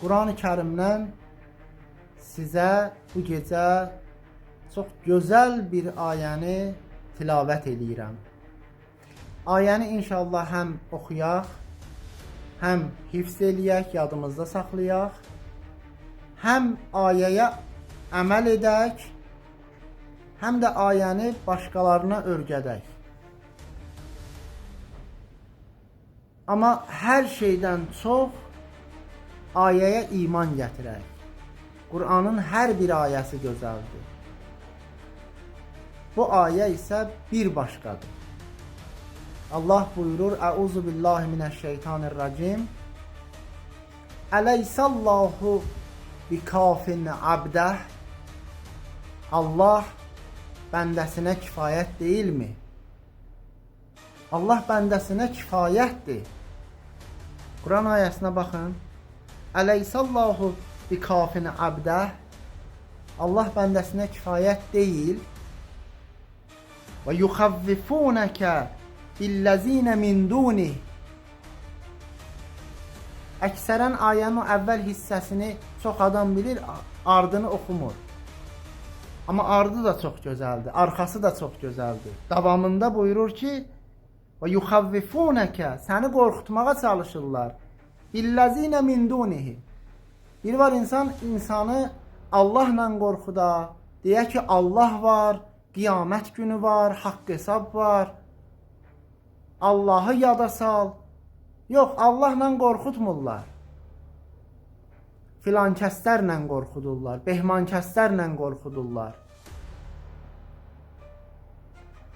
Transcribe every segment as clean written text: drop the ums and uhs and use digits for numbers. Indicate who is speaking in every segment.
Speaker 1: Quran-ı Kərimdən sizə bu gecə çox gözəl bir ayəni tilavət eləyirəm. Ayəni inşallah həm oxuyaq, həm hifz eləyək, yadımızda saxlayaq, həm ayəyə əməl edək, həm də ayəni başqalarına örgədək. Amma hər şeydən çox ayəyə iman gətirək. Qur'anın hər bir ayəsi gözəldir. Bu ayə isə bir başqadır. Allah buyurur: Əuzu billahi minəşşeytanirracim. Əleyhissallahu bikafin abdəh. Allah bəndəsinə kifayət deyilmi? Allah bəndəsinə kifayətdir. Quran ayəsinə baxın. Əleyhissallahu bikafin abdəh. Allah bəndəsinə kifayət deyil. Və yuxavvifunəkə billezine min dunih. Əksərən ayənin o əvvəl hissəsini çox adam bilir, ardını oxumur. Amma ardı da çox gözəldir, arxası da çox gözəldir. Davamında buyurur ki: Və yuxavvifunəkə, səni qorxutmağa çalışırlar. Billezine min dunihi. Bir var insan insanı Allahla qorxuda, deyə ki Allah var, qiyamət günü var, haqq hesab var. Allahı yada sal. Yox, Allahla qorxutmurlar. Filan kəslərlə qorxudurlar, behman kəslərlə qorxudurlar.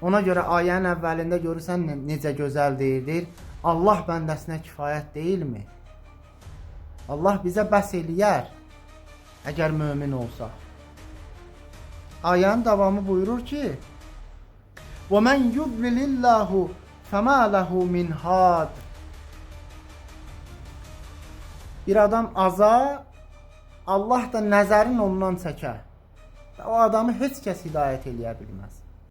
Speaker 1: Ona görə ayənin əvvəlində görürsən necə gözəl deyir. Allah bəndəsinə kifayət deyilmi? Allah bizə bəs eləyər, əgər mömin olsaq. Ayənin davamı buyurur ki: "Və men yudlilillahu fema lehu min had." Bir adam aza, Allah da nəzərin ondan çəkər. Və o adamı heç kəs hidayət eləyə bilməz.